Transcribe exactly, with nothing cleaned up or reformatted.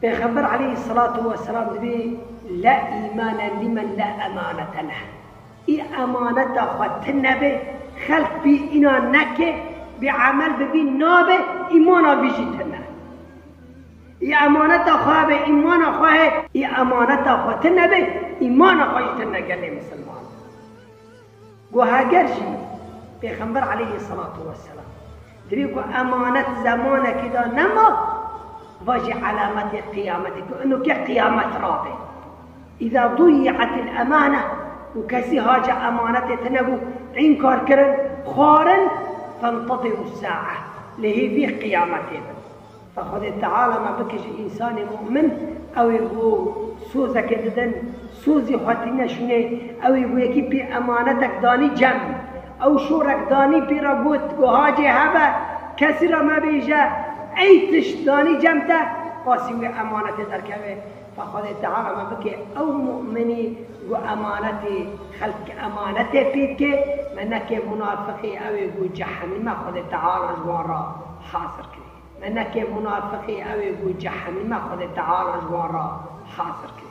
Pêxember aleyhisselatu vesselam dibê: "La îmane limen la emanete leh." Î emaneta xwe tune be, xelk pê înan neke, bê emel bibî nabe, îmana vî jî tune. Î emaneta xwe be, îmana xwe he, î emaneta xwe tune be, îmana xwe jî tune gelê misilman. Go heger jî Pêxember aleyhisselatu vesselam dibê ku emanet zemanekê de nema, va jî alametê qiyametê ku ino ke qiyamet rabe. Îza duyi'atil emane, û kesî haca emanetê tune bû, înkar kirin, xwarin, fentezirû sa'a, li hêvî qiyametê bin. Fe Xwedê Teala me bike ji însanê mu'min, ew ê ku sozekê didin, sozî xwe tîne şûnê, ew ê ku yekî pê emanetek danî cem, ew şorek danî pê re got ku hacê hebe, kesî re mebêje, ey tişt danî cem te, qasî wê emanetê derkeve. Fe Xwedê Teala me bike ew mu'minî ku emanetê, xelk emanetê pê dike, me neke munafiqî, ew ê ku cehenime Xwedê Teala ji wan re hazir kiriye. Me neke munafiqî, ew ê ku cehenime Xwedê Teala ji wan re hazir kiriye.